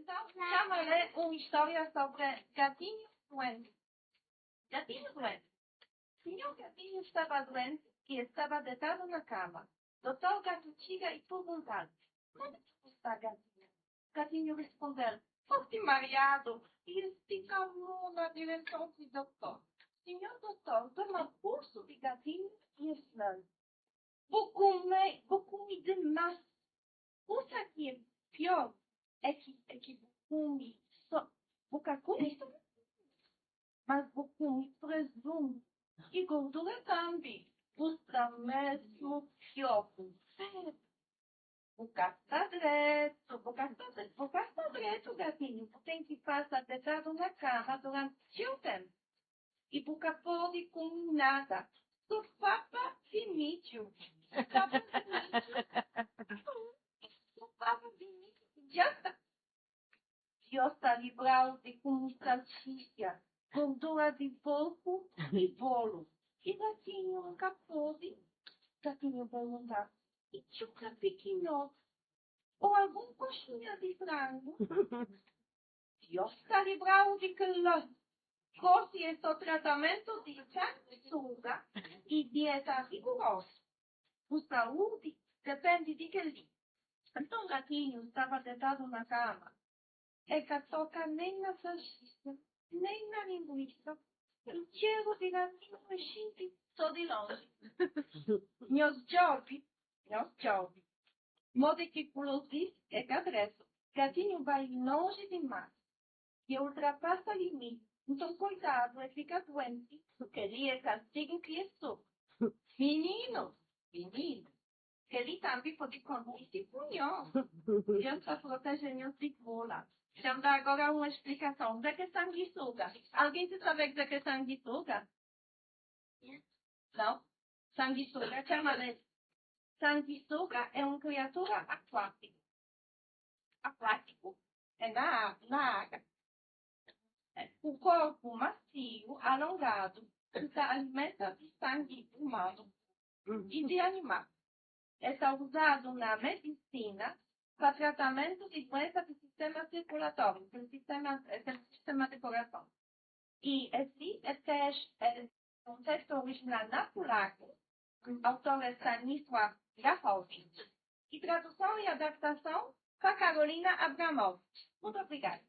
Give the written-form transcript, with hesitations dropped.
Então, chama lê uma história sobre gatinho doente. Gatinho doente. Senhor Gatinho estava doente e estava deitado na cama. Doutor Gato chega e pergunta: Como é que está, gatinho? Gatinho respondeu: Forte mareado. E estica a mão na direção do doutor. Senhor doutor, toma pulso de gatinho e exclama: Vou comer, vou comer demais. O que é pior é que vou comer só, vou comer só, mas vou comer presunto e gordura também. Custa mesmo pior. Vou gastar direto, gatinho. Tem que passar deitado na cama durante seu tempo. E nunca pode comer nada. Só papa de milho. Papa de milho. Só papa de milho. Já está. Deus está livrado de comer salsicha, gordura de porco e bolo. E gatinho nunca pode. Gatinho perguntar: E chuca pequeno? Ou algum coxinha de frango? Deus está livrado de que Goste é só tratamento de sanguessuga e dieta rigorosa. O saúde depende de que Então o gatinho estava deitado na cama. E que toca nem na salsicha, nem na linguiça. O cheiro de gatinho é gente só de longe. Nhos djobe, nhos djobe. Modo que diz é que adereço. Gatinho vai longe demais. E ultrapassa limite. Então, coitado, ele fica doente. Queria castigo que é só. Menino, menino. Ele também pode conduzir punho. Deus está protegendo de bola. Já me dá agora uma explicação. O que é sanguessuga? Alguém sabe o que é sanguessuga? Não? Sanguessuga, chama de Sanguessuga é uma criatura aquática. Aquático. É na água. É, o corpo macio, alongado, que se alimenta de sangue humano e de animal. É usado na medicina para tratamento de doenças do sistema circulatório, do sistema de coração. E esse é um texto original na polaco, autor é Stanisław Lachowicz, e tradução e adaptação para Carolina Abramowicz. Muito obrigada.